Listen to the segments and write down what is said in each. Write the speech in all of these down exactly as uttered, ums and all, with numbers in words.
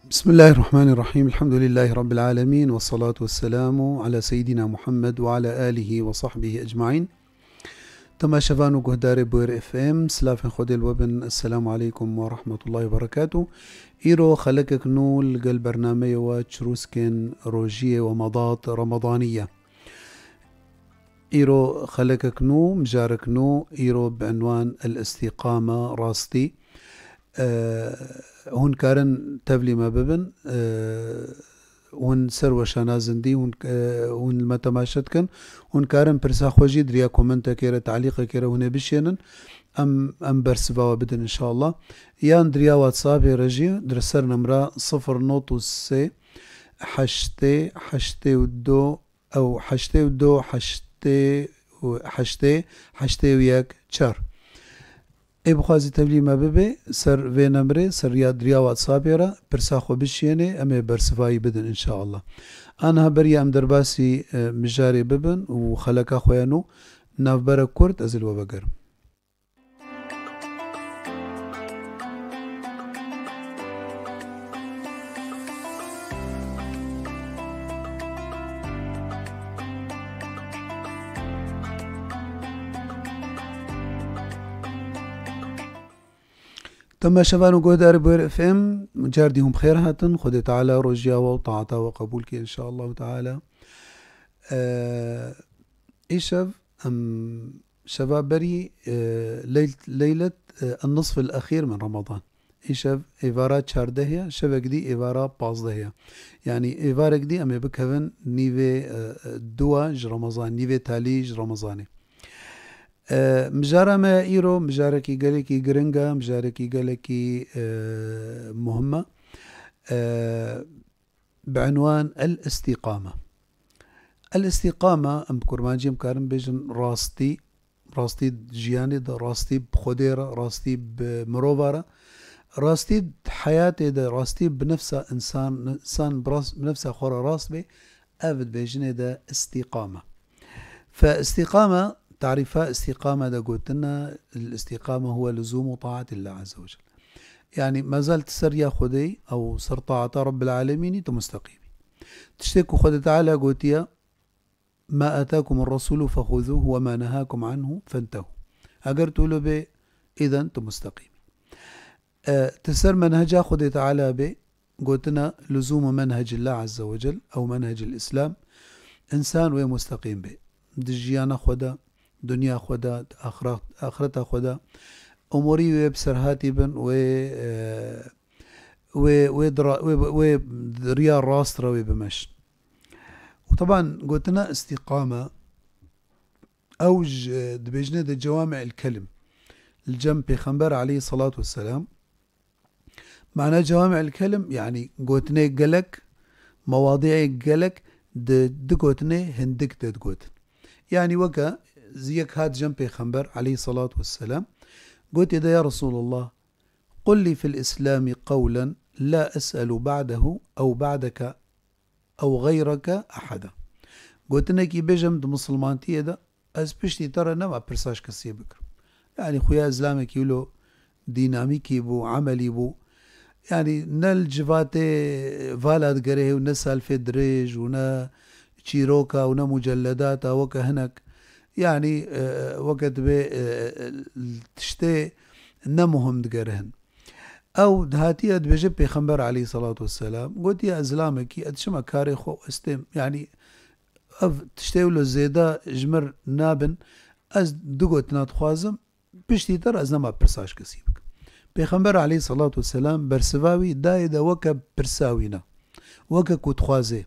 Bismillahirrahmanirrahîm. Elhamdulîllahî Rabbil âlemîn. Ve salatu ve selamu ala seyyidina Muhammed ve ala âlihi ve sahbihi ecmaîn. Temaşevan û guhdarê Bûyer F M, silafên Xwedê li we bin. Esselamu aleykum ve rahmetullahi ve berekatuh. Îro xelekek nû li gel bernameyê we Çirûskên Rojiyê we Medat Ramadanî ye. Îro xelekek nû, mijarek nû, îro bi enwan El Îstîqame, rastî. E, hûn karin tevlî me bibin. E, hûn ser we şana zindî, hûn, e, hûn li me temaşe dikin. Hûn karin pirsa xwe jî di riya komentekê re, talîqekê re hûn ê bişênin. Em, em bersiva we bidin inşallah. Yan di riya WhatsAppê re jî di ser nimra sifir not û sê heştê heştê û du ew heştê û du heştê û heştê heştê û yek çar. Ê bixwazî tevlî me bibe, ser vê nemrê, ser ya diriya WhatsAppê re pirsa xwe bişiyênê, em ê bersivayî bidin inşallah. Aniha beriya em derbasî, e, mijarê bibin û xeleka xwe ya nû, navberek kurt ez ê li we vegerim. Temaşevan û guhdarê Bûyer F M, cardî hûn bi xêr hatin. Xwedê Teala rojiya we û taata we qebûl ke inşallah Teala. Ee, îşev em şeva berî, e, leyl-, leylet, e, en-nisf el-exîr min Ramadan. Îşev êvara çardeh ya, şevek dî êvara pazdeh ya. Yanî êvarek dî em ê bikevin nîvê, e, e, dua ji Remezan, nîvê talî ji Remezanê. E, mijara me îro, mijarekî gelekî giring e, mijarekî gelekî, e, muhim e. E, bi enwan El-Îstîqame. El-Îstîqame, em bi kurmancî em karin bêjin rastî, rastî di jiyanê de, rastî bi Xwedê re, rastî bi mirova re, rastî di heyatê de, rastî bi nefsa însan, însan bi rast, bi nefsa xwe re rast bê, ev dibêjinê de îstîqame. Fe îstîqame, tarîfa îstîqame de gotine, el-îstîqame huwe luzûmu taatillah azze ve cel. Yanî mezal tu ser ya Xwedê ew ser taata Rabbil Alemînî, tu musteqîmî. Tiştê ku Xwedê Teala gotiye, "Ma atakumur rasulu fexuzuhu ve ma nehakum anhu fentehu." Eger tu lo bê, îden tu musteqîmî. E, tu ser menheca Xwedê Teala bê, gotina luzûmu menhecillah azze ve cel, ew menhecil Îslam, însan wê musteqîm bê. Di jiyana xwe de, dinya xwe de, di axra-, axireta xwe de, umurî wê bi serhatî bin, wê, e, wê, wê dira-, wê, wê di riya rast re wê bimeşin. Û teban gotina îstîqame, ew ji, dibêjine de cewami'il kelim. Li cem Pêxember aleyhissalatu vesselam, mana cewami'il kelim, yanî gotinê gelek, mewadî'ê gelek, di, di gotinê hindik de digotin. Yanî weke yek hat cem Pêxember aleyhissalatu vesselam, gotiye de, "Ya Resulallah, qul li fil Îslami qewlen la es'elu ba'dehu ew ba'deke ew xeyreke eheda." Gotinekî bêjim di misilmantiyê de, ez piştî te re nema pirsa ji kesî bikim. Yanî xuya îslamekî wilo dînamîkî bû, emelî bû. Yanî ne li civatê vala digerê û ne salfê dirêj û ne çîroka û ne mucelledata weke hinek. Yanî, e, weke dibê, e, tiştê ne muhim digerihin. Ew dihatiye dibêje Pêxember aleyhissalatu vesselam, gotiye, "Ez zilamekî, ez diçime karê xwe û ez têm." Yanî ev tiştê wilo zêde ji mir nabin, ez du gotina dixwazim, piştî te re ez nema pirsa ji kesî bikim. Pêxember aleyhissalatu vesselam bersiva wî dayê de weke pirsa wî ne. Weke ku dixwazê.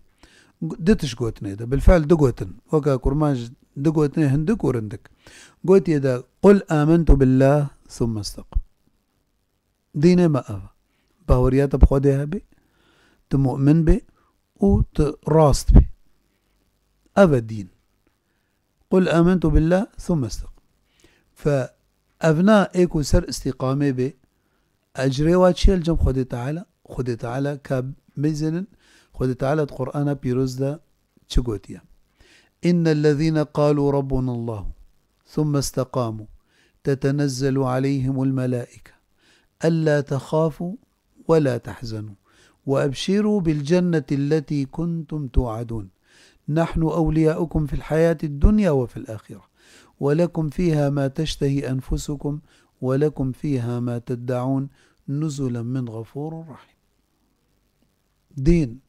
Du tişt gotinê de. Bilfe'l du gotin. Weke kurmanc du gotinê hindik û rindik. Gotiye de, "Qul amentu billah, thumme isteqim." Dînê me ev e. Baweriya te bi Xwedê hebe, tu mu'min bê û tu rast bê. Ev e dîn. "Qul amentu billah, thumme isteqim." Fe evna ê ku ser îstîqamê bê, ecrê wa çi ye li cem Xwedê Teala? Xwedê Teala ka bizînin, Xwedê Teala di Qur'ana pîroz de çi gotiye? "İnnellezîne qalû rabbunallahu, thumme isteqamû, tetenezzelu aleyhimul melâike, ellâ texâfû ve lâ tehzenû, وأبشروا بالجنة التي كنتم توعدون. نحن أولياؤكم في الحياة الدنيا وفي الآخرة. ولكم فيها ما تشتهي أنفسكم ولكم فيها ما تدعون. نزلا من غفور رحيم. Dîn,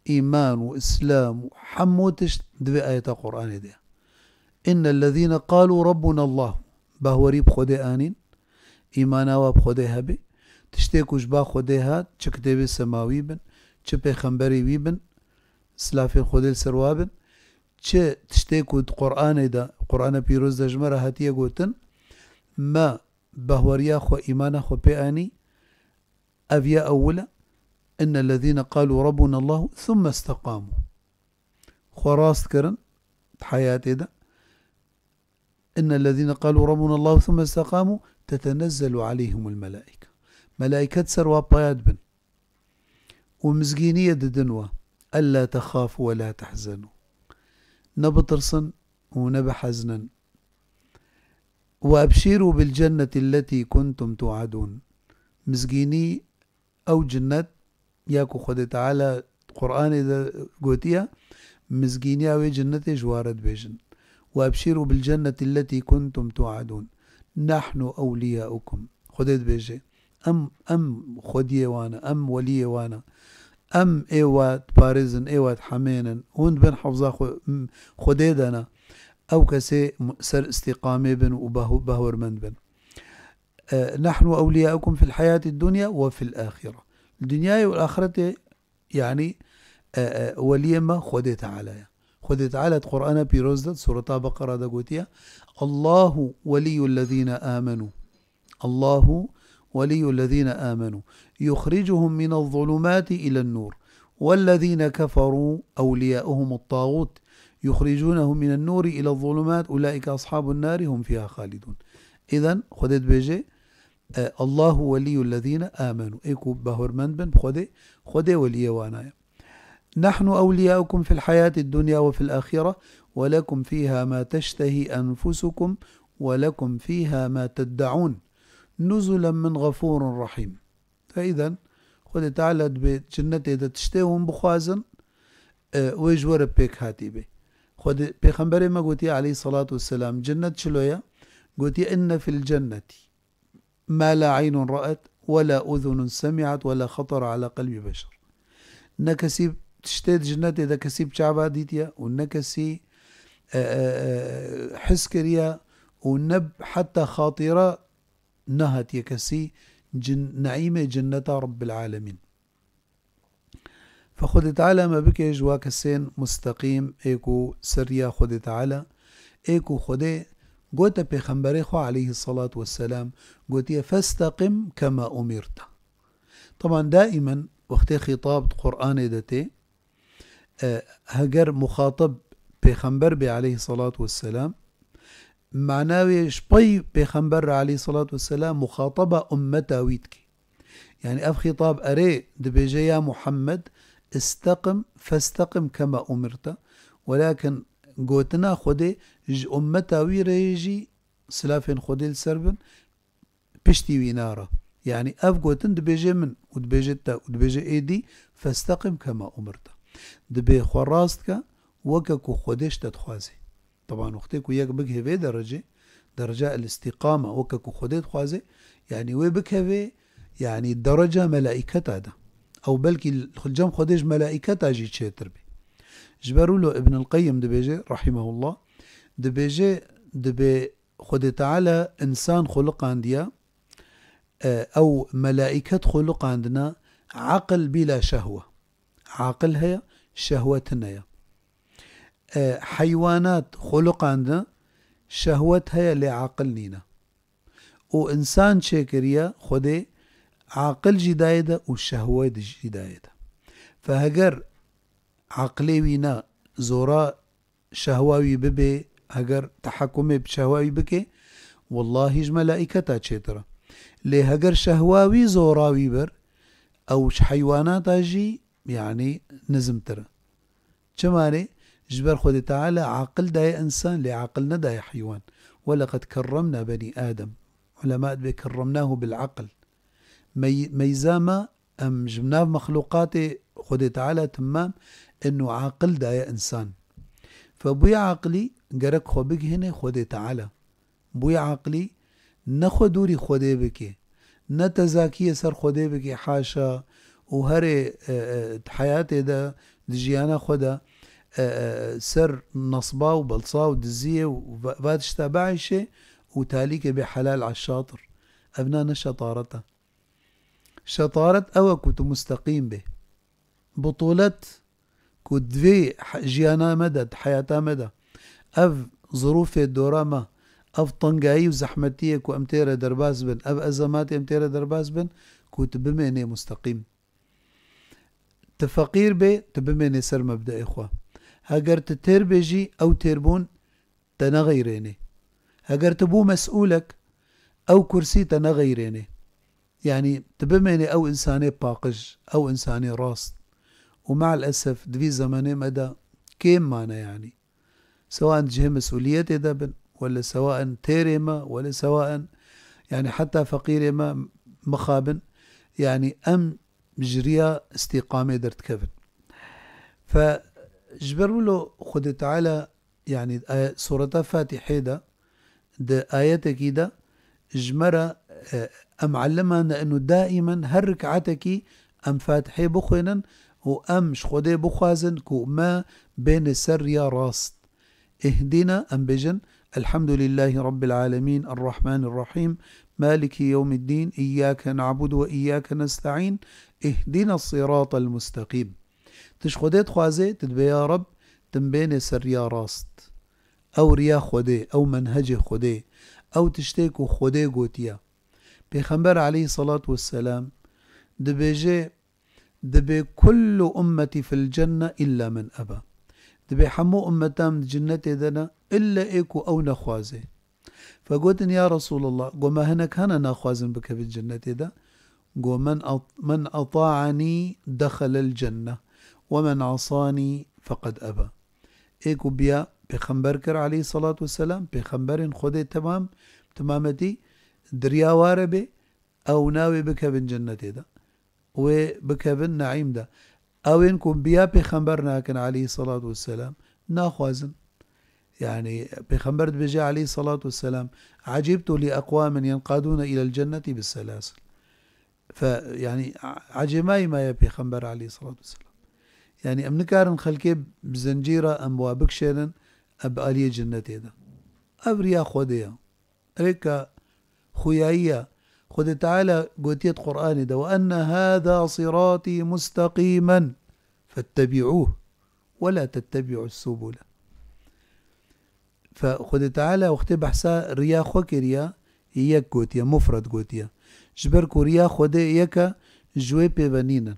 îman û îslam û hemû tişt di vê ayeta Qur'anê de ye. إن الذين قالوا ربنا الله. Bahwerî bi Xwedê anîn, îmana wa bi Xwedê hebe, tiştê ku ji ba Xwedê hat, çi kitêbê semawî bin, çi pêxemberê wî bin, silafên Xwedê li ser wa bin, çi tiştê ku di Qur'anê de, Qur'ana Pîroz de ji me re hatiye gotin, me bahweriya xwe, îmana xwe pê anî, ev ya ewil e, إن الذين قالوا ربنا الله ثم استقاموا. Xwe rast kirin di heyatê de. إن الذين قالوا ربنا الله ثم استقاموا تتنزل عليهم الملائكة. Melaiket ser wa paya dibin. Û mizgîniyê didin we. ألا تخافوا ولا تحزنوا. Nebitirsin û nebiheznin. وأبشروا بالجنة التي كنتم توعدون. Mizgînî ew cinnet ya ku Xwedê Teala Qur'anê de gotiye, mizgîniya wê cinnetê ji wa re dibêjin. وأبشروا بالجنة التي كنتم توعدون. نحن أولياؤكم. Xwedê dibêje, em, em xwediyê wan e, em weliyê wan e. Em ê wa diparêzin, ê wa dihemênin. Hûn di bin hefza xwe, m-, Xwedê de ne. Ew kesê m-, ser îstîqamê bin û behu-, behwermend bin. E, نحن أولياؤكم في الحياة الدنيا وفي الآخرة. Li dinyayê û axretê, yanî, e, e, weliyê me Xwedê Teala ye. Xwedê Teala di Qur'ana Pîroz de, di Sureta Beqera de gotiye, الله ولي الذين آمنوا. الله ولي الذين آمنوا يخرجهم من الظلمات إلى النور والذين كفروا أولياؤهم الطاغوت يخرجونهم من النور إلى الظلمات أولئك أصحاب النار هم فيها خالدون. Îden Xwedê dibêje, e, الله ولي الذين آمنوا. Ê ku bahurmend bin bi Xwedê, Xwedê weliyê wana ye. نحن أولياؤكم في الحياة الدنيا وفي الآخرة ولكم فيها ما تشتهي أنفسكم ولكم فيها ما تدعون نزلا من غفور رحيم. Fe îden, Xwedê Teala dibê cinnetê de tiştê hûn bixwazin, e, wê ji we re pêk hatî bê. Xwedê, Pêxemberê me gotiye aleyhissalatu vesselam, cinnet çilo ye? Gotiye, إن في الجنة ما لا عين رأت ولا أذن سمعت ولا خطر على قلب بشر. Ne kesî tiştê di cinnetê de kesî bi çava dîtiye û ne kesî, e, e, e, his kiriye û ne heta xatîra nehatiye kesî cin-, neîmê cinneta Rabbil Alemîn. Fe Xwedê Teala me bike ji wa kesên musteqîm, ê ku ser riya Xwedê Teala, ê ku Xwedê gote Pêxemberê xwe aleyhî salatu vesselam, gotiye, "Festeqim kema umirte." Teban daîmen wextê xîtab di Qur'anê de tê, e, heger muxatib Pêxember bê aleyhî salatu vesselam, mana wê ji pey Pêxember re aleyhî salatu vesselam muxataba ummeta wî dike. Yani ev xîtab erê dibêje, "Ya Muhammed, isteqim, festeqim kema umirte." Welakin gotina Xwedê ji ummeta wî re yê jî, silafên Xwedê li ser bin, piştî wî nara. Yani ev gotin dibêje min û dibêje te û dibêje êdî, "Festeqim kema umirte." Dibê xwe rast ke, weke ku Xwedê ji te dixwaze. Teban wextê ku yek bigihê vê derecê, dereca el-îstîqame, weke ku Xwedê dixwaze, yanî wê bikeve, yanî dereca melaîketa de. Ew belkî li cem Xwedê ji melaîketa jî çêtir bê. Ji ber wilo Ibn el-Qeyyim dibêje, rahimehullah, dibêje, dibê Xwedê Teala însan xuliqandiye, e, ew melaîket xuliqandine, aqil bîla şehwe. Aqil heye, şehwe tune ye. E, heywanat xuliqandine, şehwet heye lê aqil nîne. Û însan çêkiriye, Xwedê aqil jî dayê de û şehwe jî dayê de. Fe heger aqilê wî ne zora şehwa wî bibe, heger tehekumê bi şehwa wî bike, wellahî ji melaîketa çêtir e. Lê heger şehwa wî zora wî bir, ew ji heywanata jî, yanî nizimtir e. Çima rê? Ji ber Xwedê Teala aqil daye însan, lê aqil nedaye heywan. "Weleqed kerremna benî Adem." Ulema dibê, "Kerremnahu bil aql." Mey-, meyza me Em ji nav mexlûqatê Xwedê Teala timam inu aqil daye însan. Fe bûye aqilî gerek xwe bigihîne Xwedê Teala. Bûye aqilî ne xwe dûrî Xwedê bike, ne tezakiyê ser Xwedê bike, haşa, û herê, e, e, di heyatê de, di jiyana xwe de, e, e, ser nesba û belsa û diziyê û va-, va tişta bieyşe û talîkê bê helal eşşatir. Ev na ne şetaret e. Şetaret ew e ku tu musteqîm bê. Butûlet ku di vê he-, jiyana me de, di heyata me de, ev zirûfê dora me, ev tengayî û zehmetiyê ku em tê re derbas bin, ev ezematê em tê re derbas bin, ku tu bimênê musteqîm. Tu feqîr bê, tu bimênê ser mebdeê xwe. Heger tu têr bê jî, ew têrbûn te nexeyrênê. Heger tu bû mesûlek, ew kursî te nexeyrênê. Yanî tu bimênê ew însanê paqij, ew însanê rast. Û me'el esef di vî zemenê me de kêm mane yanî. Sewa in di cihê mesûliyetê de bin, wele sewa in têrê me, wele sewa in, yanî heta feqîrê me mixabin, yanî em ji riya îstîqamê derdikevin. Fe ji ber wilo Xwedê Teala, yanî, e, sureta Fatîhê de, di ayetekî de ji me re, e, em elimane inu daimen her rikatekî em Fatîhê bixwênin û em ji Xwedê bixwazin ku me bêne ser riya rast. Ihdina, em bêjin, Elhamdulillahî Rabbil Alemîn, Errahmanir Rahîm, Malikî Yewmiddîn, Îyyâke na'budu ve îyyâke nesta'în, Ihdina siratal mustaqîm. Tu ji Xwedê dixwazê, tu dibê, ya Reb, tu min bênê ser riya rast. Ew riya Xwedê, ew menhecê Xwedê, ew tiştê ku Xwedê gotiye. Pêxember aleyhisselatu vesselam dibêje, dibê kullu ummeti fil cenne illa men eba. Dibê hemû ummetan di cinnetê de ne, illa ê ku ew nexwazê. Fe gotin, ya Resulallah, go me hinek hene naxwazin bikevin cennetê de? Go men at-, men ata'anî dexelel cenne ve men asanî feqed eba. Ê ku biya pêxember kir aleyhissalatu vesselam, pêxemberên Xwedê temam, temametî di riya ware bê, ew navê bikevin cennetê de. Wê bikevin neîm de. Ewên ku biya pêxember nakin aleyhissalatu vesselam, naxwazin. Yani pêxember dibêje aleyhissalatu vesselam, "Acibtu li aqwamin yenqaduna ilel cenneti bis selasil." Fe, yani, a-, ecêmayî maye pêxember aleyhissalatu vesselam. Yani em nikarin xelkê bi zencîra em wa bikişênin, em bi aliyê cennetê de. Ev riya Xwedê ye. Rêka xuyayî ye. Xwedê Teala gotiye di Qur'anê de, "Ve enne hâzâ sirâtî musteqîmen fettebi'ûh ve lâ tettebi'us subule." Fe Xwedê Teala wextê behsa riya xwe kiriye, yek gotiye, mufred gotiye. Ji ber ku riya Xwedê yek e, ji wê pê ve nînin.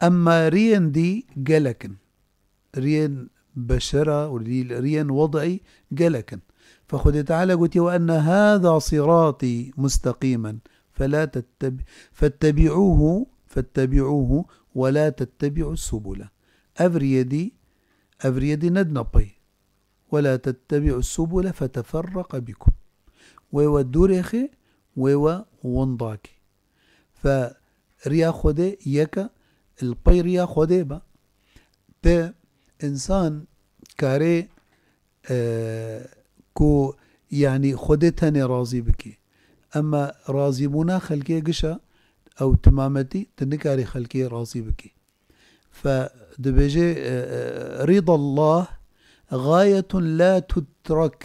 Emma riyên dî gelek in. Riyên beşera û rî-, riyên wed'î gelek in. Fe Xwedê Teala gotiye, "Ve enne hâzâ sirâtî musteqîmen, felâ tetteb-, fettebi'ûhu, fettebi'ûhu ve lâ tettebi'us subule." Ev riyê dî, ev riyê dî nedine pey. "Ve lâ tettebi'us subule feteferreke bikum." Wê we dûrêxê, wê we windakê. Fe riya Xwedê yek e, li pey riya Xwedê be. Te însan karê, e, ku, yanî, Xwedê tenê razî bikî. Emma razîbûna xelkê giş e, ew timametî tu nikarî xelkê razî bikî. Fe dibêje, e, e, "Rîdallah gayetun la tudrek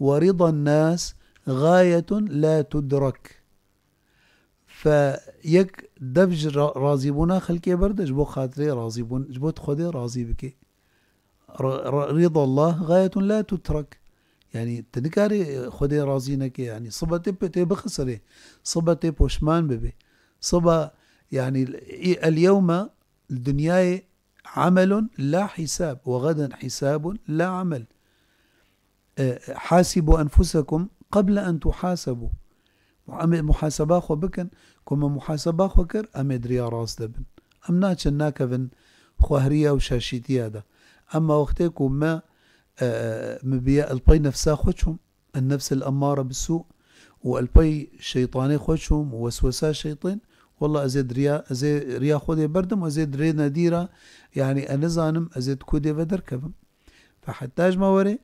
ve rîdan nas gayetun la tudrek." Fe yek dev ji ra-, razîbûna xelkê berde, ji bo xatirê razîbûn, ji bo tu Xwedê razî bike. Ra-, ra-, rîdallah gayetun la tudrek. Yani tu nikarî Xwedê razî neke, yani sibe tê pe-, tê bixisirê, sibe tê poşman bibê. Sibe, yani, el yewme, li dinyayê, amelun la hisab ve gaden hisabun la amel. E, hasibu enfusekum qable en tuhasebu. Em ê muhaseba xwe bikin, ku me muhaseba xwe kir, em ê di riya rast de bin. Em naçin, nakevin xwehriya û şaşîtiya de. Emma wextê ku me, e, e, min biya el pey nefsa xwe çûm, en nefs el emmare bisû, û el pey şeytanê xwe çûm, û weswesa şeytên, Wallah, ez ê di riya, ez ê riya Xwedê berdim, ez ê di rê nedî re, yanî ez nizanim, ez ê di ku dê ve derkevim. Fe heta ji me were,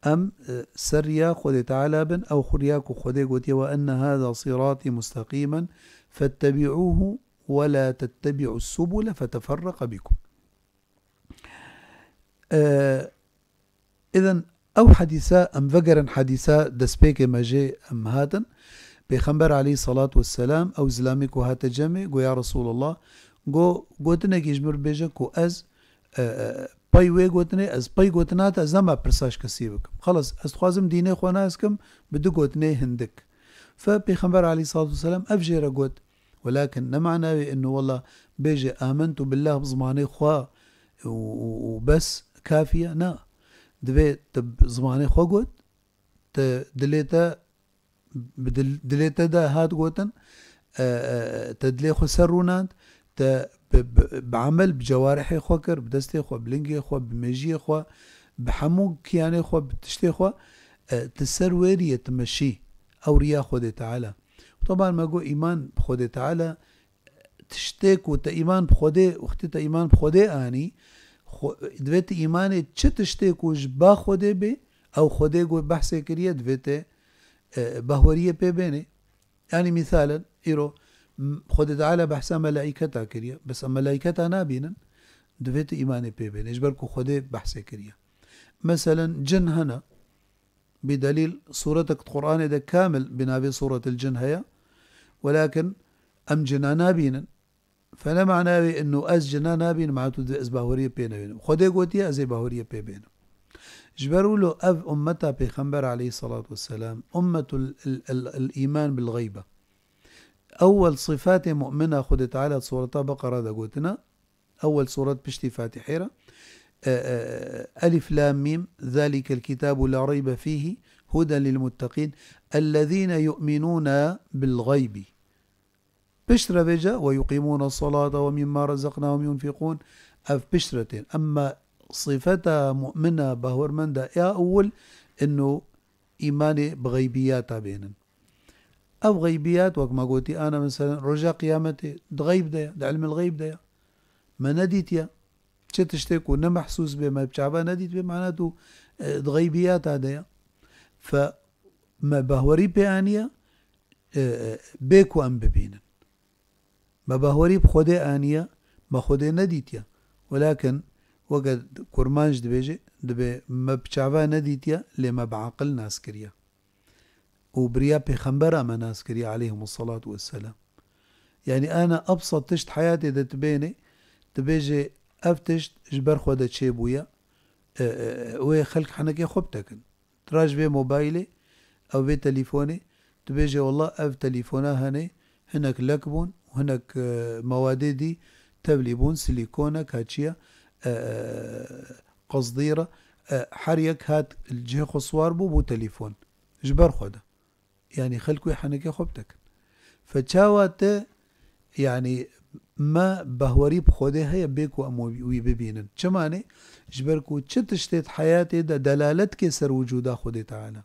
em, e, ser riya Xwedê Teala bin, ew xwe riya ku Xwedê gotiye, "Ve enne hâzâ sirâtî mustaqîmen, fettebi'ûhu ve lâ tettebi'us subule feteferreqe bikum." E, Îden ew hedîsa, em vegerin hedîsa destpêkê me jê em hatin. Pêxember aleyhissalatu vesselam, ew zilamê ku hate cemê, go, "Ya Resulallah," go, "gotinekî ji min bêje ku ez, e, e, pey wê gotinê, ez pey gotina te, ez nema pirsa ji kesî bikim. Xelas, ez dixwazim dînê xwe nas kim bi du gotinê hindik." Fe Pêxember aleyhissalatu vesselam ev jê re got, Welakin ne mana wê inu wela bêje amentu billah bi zimanê xwe û, û, û bes kafiye. Na. Divê tu bi zimanê xwe got, tu dilê te, bi dil-, dilê te de hat gotin, e, e, te dilê xwe ser rûnand, te bi, bi, bi emel, bi cewarihê xwe kir, bi destê xwe, bi lingê xwe, bi mêjiyê xwe, bi hemû kiyanê xwe, bi tiştê xwe, e, tu ser wê riyê tu meşî. Ew riya Xwedê Teala. Teban me got, îman bi Xwedê Teala, tiştê ku te îman bi Xwedê, wextê te îman bi Xwedê anî, xwe-, divê tu îmanê çi tiştê ku ji ba Xwedê bê, ew Xwedê ku behsê kiriye, divê te, e, bahweriyê pê bênê. Yanî mîsalen, îro, m-, Xwedê Teala behsa melaîketa kiriye, bes em melaîketa nabînin, divê tu îmanê pê bênê, ji ber ku Xwedê behsê kiriye. Meselen, cin hene, Bidalîl, sûretek di Qur'anê de kamil bi navê Sûretil Cin heye. Welakin em cina nabînin. Fe ne mana wê inu ez cina nabînim, ma tu dê ez baweriyê pê nebînim. Xwedê gotiye ez ê baweriyê pê bênim. Ji ber wilo ev ummeta Pêxember aleyhissalatu vesselam, ummetul, el, el, el îman bil xeyb e. Ewwel sifatê mu'mina Xwedê Teala di Sureta Beqera de gotina, Ewwel suret piştî Fatihê re. E, e, Elif Lam Mîm, Zalikel kitabu la reybe fîhî, huden lil muttaqîn, ellezîne yu'minûne bil xeybi. Pişt re vêce, "Ve yuqîmûne salate ve mîmma rezeknahum yunfiqûn." Ev pişt re tên. Emma sifeta mu'mina, bawermenda ya ewil, inu îmanê bi xeybiyata bênin. Ev xeybiyat, wek me gotî, ana meselen roja qiyametê di xeyb de ye, di ilmil xeyb de ye. Me nedîtiye. Çi tiştê ku ne mehsûs bê, me bi çava nedît bê, mana tu, e, di xeybiyata de ye. Fe me bahwerî pê aniye, e, e, bê ku em bibînin. Me bahwerî bi Xwedê aniye, me Xwedê nedîtiye. Welakin weke kurmanc dibêje, dibê me bi çava nedîtiye, lê me bi aqil nas kiriye. Û bi riya pêxembera me nas kiriye aleyhimussalatu vesselam. Yanî ana ebsat tişt heyatê de tu bênê, dibêje ev tişt ji ber xwe de çêbûye, e, e, wê xelk henekê xwe bitekin. Tu rajibê mobaylê, ew bê telîfonê, tu bêjê, "Wallah, ev telîfona hene, hinek lek bûn û hinek, e, mewadê dî tevlî bûn, silîkon e, ka çi ye, e, e, qezdîr e, e, her yek hat li cihê xwe siwar bû, bû telîfon." Ji ber xwe de. Yanî xelk wê henekê xwe bitekin. Fe çawa te, yanî me bahwerî bi Xwedê heye bê ku em wî bibînin. Çima ne? Ji ber ku çi tiştê di heyatê de delalet dike ser wicûda Xwedê Teala.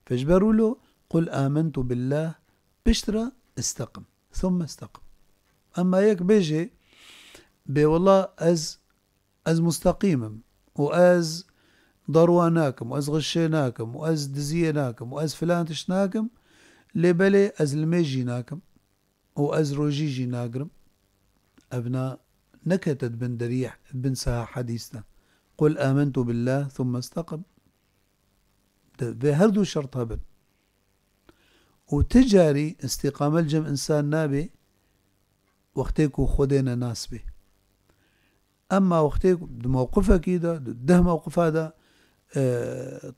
Fe ji ber wilo, "Qul amentu billah", pişt re isteqim. Thumme isteqim. Emma yek bêje, "Bê wela ez ez musteqîm im û ez darwa nakim û ez xişê nakim û ez diziyê nakim û ez filan tişt nakim, lê belê ez limêj jî nakim û ez rojî jî nagirim." Evna nekete di bin deriyê, di bin saha hedîs de. "Qul amentu billah thumme isteqim." De, vê her du şert hebin. Û ti carî îstîqame li cem însan nabe wextê ku Xwedê ne nas be. Emma wextê di mewqifekî de, di deh mewqifa de, e,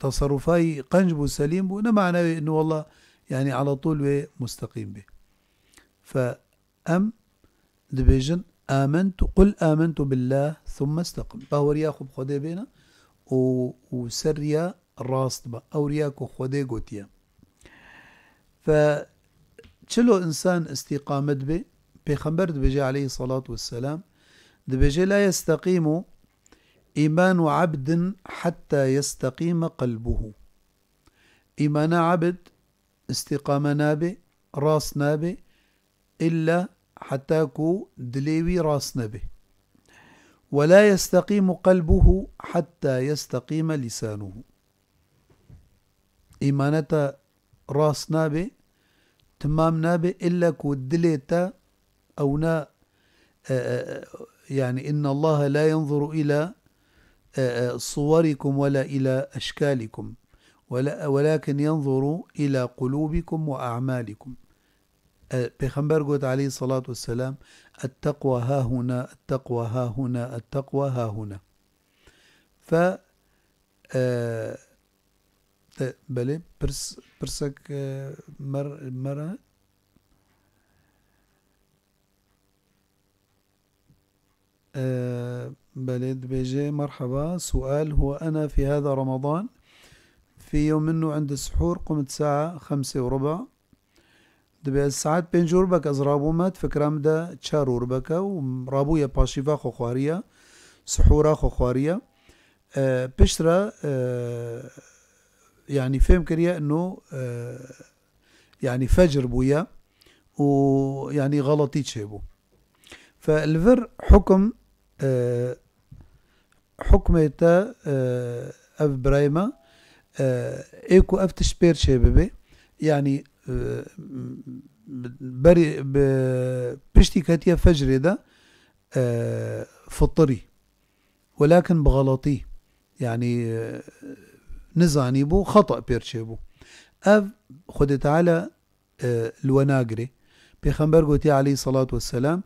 teserrufayî qenc bû, selîm bû, ne mana wê inu wallah, yanî ala tûl wê musteqîm be. Fe em dibêjin, "Amentu, qul amentu billah, thumme isteqim." Baweriya xwe bi Xwedê bêne û, û ser riya rast be. Ew riya ku Xwedê gotiye. Fe çilo însan îstîqamet be, Pêxember dibêje aleyhissalatu vesselam, dibêje, "La yesteqîmu îmanu abdin hetta yesteqîme qelbuhu." Îmana abd îstîqame nabe, rast nabe, îlla heta ku dilê wî rast nebe. ولا يستقيم قلبه حتى يستقيم لسانه. Îmana te rast nabe, timam nabe, illa ku dilê te ewna, e, e, e, yani, إن الله لا ينظر إلى، e, e, صوركم ولا إلى أشكالكم، ولا، ولكن ينظر إلى قلوبكم وأعمالكم. E, Pêxember got, عليه الصلاة والسلام: التقوى ها هنا، التقوى ها هنا، التقوى ها هنا. Fe, e, te, belê, pirs-, pirsek, e, mer-, mere. E, belê, dibêje: مرحبا، سؤال، هو أنا في هذا رمضان في يوم منه عند السحور قمت ساعة خمسة وربع، دبي الساعات pênc û rubek ez rabûme, fikra min de çar û rubek e û rabûye paşîva xwe xwariye, sihûra xwe xwariye. E, piştre, e, yani fêm kiriye ino, e, yani fecr bûye û yani xeletî çêbû. Fe li vir hukum, e, hukmê te, e, ev birayê me, e, ê ku ev tişt pêr çê bibe, yani, e, berî, bi, piştî ketiye fecrê de, e, fitirî. Welakin bi xeletî, yani, e, nizanî bû, xeta pêr çê bû. Ev Xwedê Teala, e, li we nagirê. Pêxember gotiye, عليه الصلاة والسلام: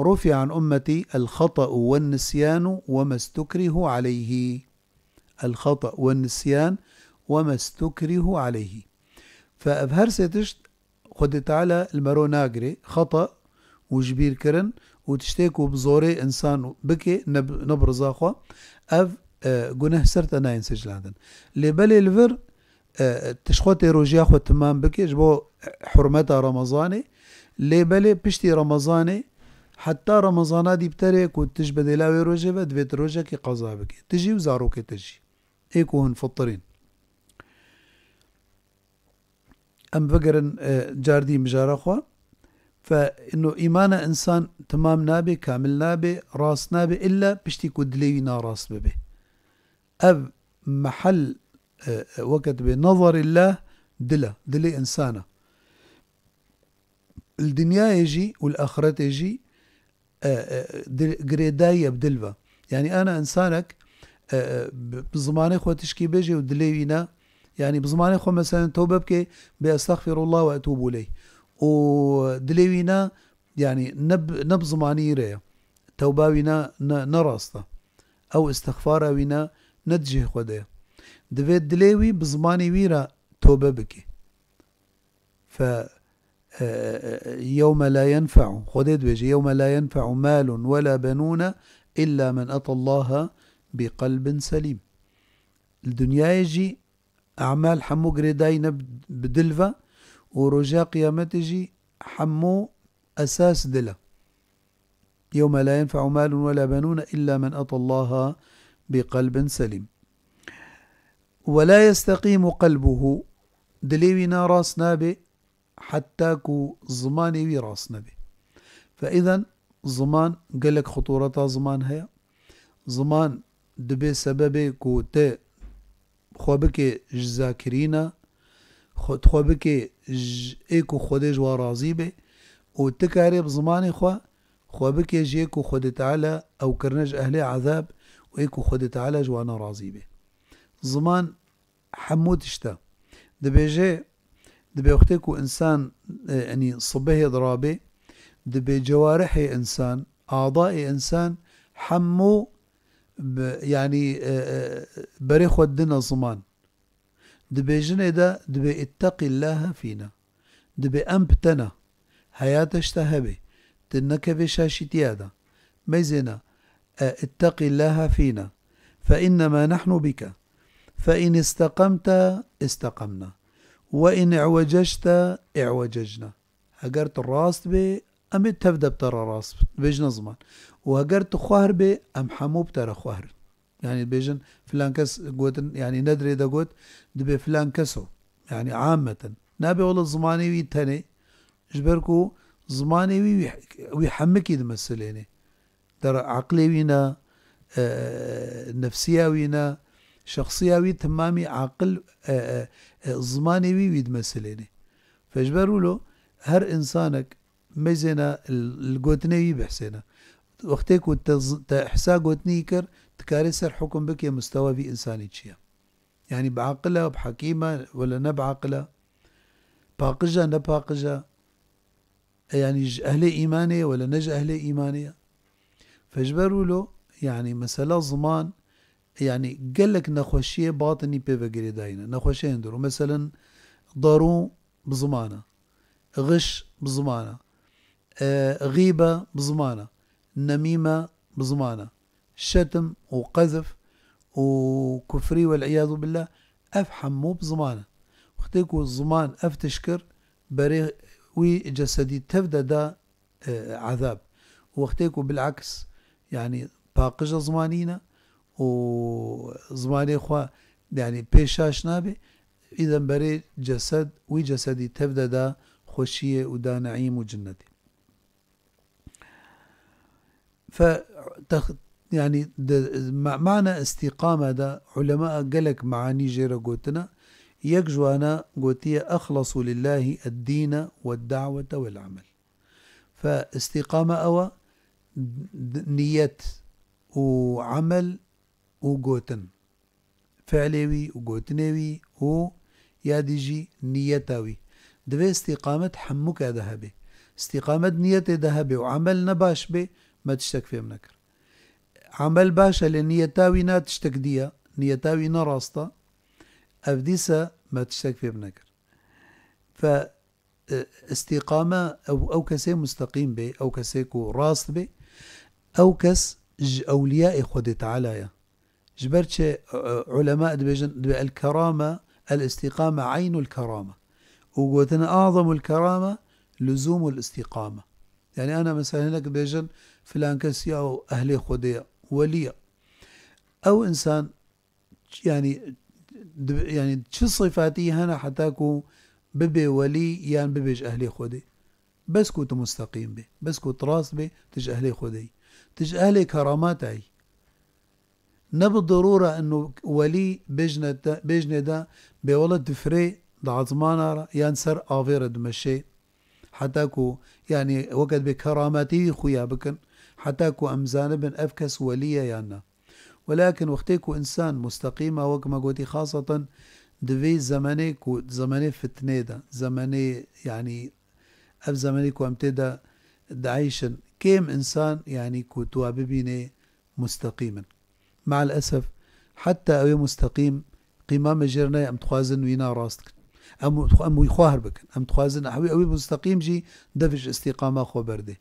رفع عن أمتي الخطأ والنسيان وما استكرهوا عليه. الخطأ والنسيان وما استكرهوا عليه. Fe ev her sê tişt Xwedê Teala li mero nagirê, xeta û jibîrkirin û tiştê ku bi zorê insan bike, ne bi, ne bi riza xwe, ev, e, guneh ser te nayên siclandin. Lê belê li vir, e, tu ji xwe tê rojiya xwe timam bike, ji bo hurmeta Remezanê, lê belê piştî Remezanê, heta Remezana dîpterê ku tu ji bedêla wê rojê ve, divê tu rojekê qeza bike. Tu jî û zarokê te jî. Ê ku hûn fitirîn. Em vegerin, e, cardî mijara xwe. Fe ino îmana insan timam nabe, kamil nabe, rast nabe, illa piştî ku dilê wî narast bibe. Ev mehel, e, e, weke dibê nezarillah dil e, dilê insana. Li dinyayê jî û li axiretê jî, e, e, di-, girêdayî ye bi dil ve. Yani ana insanek, e, e, bi, bi zimanê xwe tişkî bêje û dilê wî ne, yani bi zimanê xwe meselen tewbe bike, bê estexfirullah ve etûbû leyh. Û dilê wî ne, yani ne bi, ne bi zimanî re ye. Tewba wî ne, ne, ne rast e. Ew istixfara wî ne, ne di cihê xwe de ye. Divê dilê wî bi zimanê wî re tewbe bike. Fe, e, e, e, yewme la yenfe'u. Xwedê dibêje, yewme la yenfe'u malun we la benûne illa men etallaha bi qelbin selîm. Li dinyayê jî emal hemû girêdayî ne bi dil ve û roja qiyametê jî hemû esas dil e. Yewme la yenfe'u malun we la benûne illa men etallaha bi qelbin selîm. Ve la yesteqîmu qelbuhu. Dilê wî ne rast nabe heta ku zimanê wî rast nebe. Fe îzen ziman gelek xutûreta ziman heye. Ziman dibe sebebê ku te xwe bike ji zakirîna, xwe, xwe bike ji ê ku Xwedê ji wan razî be û tu karê bi zimanê xwe, xwe bike ji ê ku Xwedê Teala ew kirine ji ehlê ezab û ê ku Xwedê Teala ji wan ne razî be. Ziman hemû tişt e. Dibêje, dibê wextê ku insan, e, yanî sibehê dirabe, dibê cewarihê insan, adayê insan hemû bi, yanî, e, e, berê xwe didine ziman. Dibê jinê de, dibê ittaqillâhe fîna. Dibê em bi te ne. Heya te ji te hebe. Tu nekevê şaşîtiya de. Meyzêna, e, ittaqillâhe fîna. Fe innema nehnu bike. Fe in isteqemte, isteqemna. Ve in i'wececte, i'wececna. Heger tu rast bê, em ê tev de bi te re rast bin. Dibêjine ziman. Û heger tu xwehr bê, em hemû bi te re xwehr in. Yani dibêjin filan kes gotin, yani nedrê de got, dibê filan kes o. Yani ammeten. Nabe wele zimanê wî tenê, ji ber ku Zimanê wî, wî, wî hemikî dimesilênê. Der eqlê wî ne, e, nefsiya wî ne, şexsiya wî timamî aqil, e, e, e, zimanê wî wî dimesilênê. Fe ji ber wilo her insanek meyzêne li gotinê wî behsêne. Wextê ku te z-, te ihsa gotinî kir, dikarê ser hukum bike mustewa vî insanî çi ye. Yanî bi aqil e, bi hekîm e, wele ne bi aqil e? Paqij e, ne paqij e? E, yanî ji ehlê îmanê ye, wele ne ji ehlê îmanê ye? Fe ji ber wilo, yanî mesela ziman, yanî gelek nexweşiyê batinî pê ve girêdayî ne. Nexweşiyên diro. Meselen, darû bi ziman e. Xiş bi ziman e. E, xîbe bi ziman e. Nemîme bi ziman e. Şetim û qezif û kufrî, wel'iyadu billah, ev hemû bi ziman e. Wextê ku ziman ev tişt kir, berê wî cesedî tev de da, e, ezab. Wextê ku bil'aks, yanî paqija zimanî ne û zimanê xwe, yanî pê şaş nabe, îden berê cesed, wî cesedî tev de da xweşiyê û da neîm û cinnetê. Fe tex-, yanî di ma-, mana îstîqame de ulema gelek meanî jê re gotine. Yek ji wana gotiye, "Exlesu lillahi ed-dîne wed-da'wete wel-amel." Fe îstîqame ew e, d-, niyet û emel û gotin. Fiilê wî û gotinê wî û ya dî jî niyeta wî. Divê îstîqamet hemûke de hebe. Îstîqamet niyetê de hebe û emel ne baş bê, me tiştek fêm nekir. Emel baş e, lê niyeta wî ne tiştek dî ye, niyeta wî ne rast e. Ev dîse me tiştek fêm nekir. Fe e, îstîqame, ew, ew kesê musteqîm bê, ew kesê ku rast bê, ew kes ji ewliyayê Xwedê Teala ye. Ji ber çi, e, e, ulema dibêjin, dibê el-kerame, el-îstîqame eynul kerame. Û gotin, azamul kerame, luzumul îstîqame. Yanî, ana mesela hinek dibêjin, filan kes ya ehlê Xwedê ye, welî ye. Ew insan yanî, di-, yanî çi sifatî hene heta ku bibê welî yan bibê ji ehlê Xwedê? Bes ku tu musteqîm bê, bes ku tu rast bê, tu ji ehlê Xwedê yî. Tu ji ehlê keramata yî. Ne bi dirûre ino welî bêjne te, bêjnê de bê wele difirê di ezmana re yan ser avê re dimeşê. Heta ku, yanî, weke dibê kerametî wî xuya bikin, heta ku em zanibin ev kes welî ye yan na. Welakin wextê ku însan musteqîm e, wek me gotî, xaseten di vê zemenê ku, zemenê fitnê de, zemenê, yanî, ev zemenê ku em tê de dieyşin, kêm însan, yanî, ku tu wa bibînê musteqîm in. Me'el esef, heta ew ê musteqîm, qîma me jê re nayê, em dixwazin wî narast kin. Em, em wî xwar bikin. Em dixwazin ew ê, ew ê musteqîm jî dev ji îstîqama xwe berdê.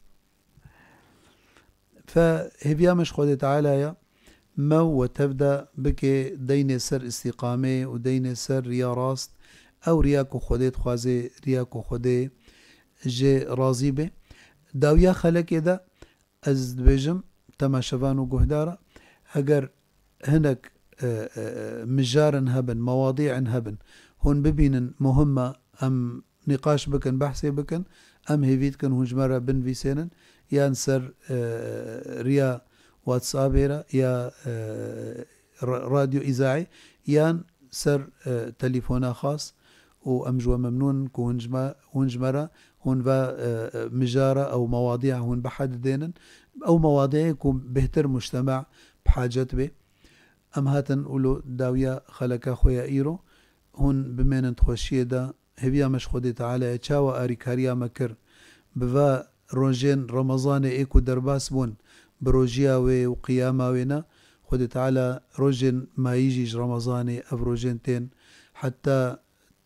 Fe hêviya me ji Xwedê Teala ye, me û we tev de bike deynê ser îstîqamê û deynê ser riya rast. Ew riya ku Xwedê dixwaze, riya ku Xwedê jê razî be. Dawiya xelekê de ez dibêjim, temaşevan û guhdara, heger hinek, e, e, e, mijarin hebin, mewadî'in hebin, hûn bibînin muhim e, em nîqaş bikin, behsê bikin, em hêvî dikin hûn ji me re binivîsênin, yan ser, e, riya WhatsAppê re, ya, e, ra-, radyo îzaî, yan ser, e, telefona xas û em ji we memnûn in ku hûn ji me, hûn ji me re, hûn va, e, e, mijara ew mewadîa hûn bihe didênin. Ew mewadîyê ku bêhtir mujtema bi hacet bê. Em hatin wilo dawiya xeleka xwe ya îro. Hûn bimênin di xweşiyê de. Hêviya me ji Xwedê Teala ye. Çawa arîkariya me kir bi va rojên Remezanê ê ku derbas bûn bi rojiya wê û qiyama wê ne, Xwedê Teala rojên mayî jî ji Remezanê ev rojên tên heta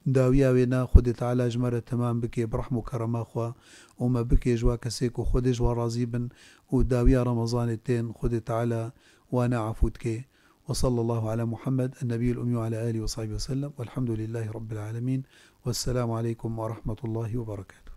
dawiya wê ne, Xwedê Teala ji me re temam bike bi rehm û kerema xwe û me bike ji wa kesê ku Xwedê ji wan razî bin û dawiya Remezanê tên Xwedê Teala wana efû dike. وصلى الله على محمد النبي الأمي وعلى آله وصحبه وسلم، والحمد لله رب العالمين، والسلام عليكم ورحمة الله وبركاته.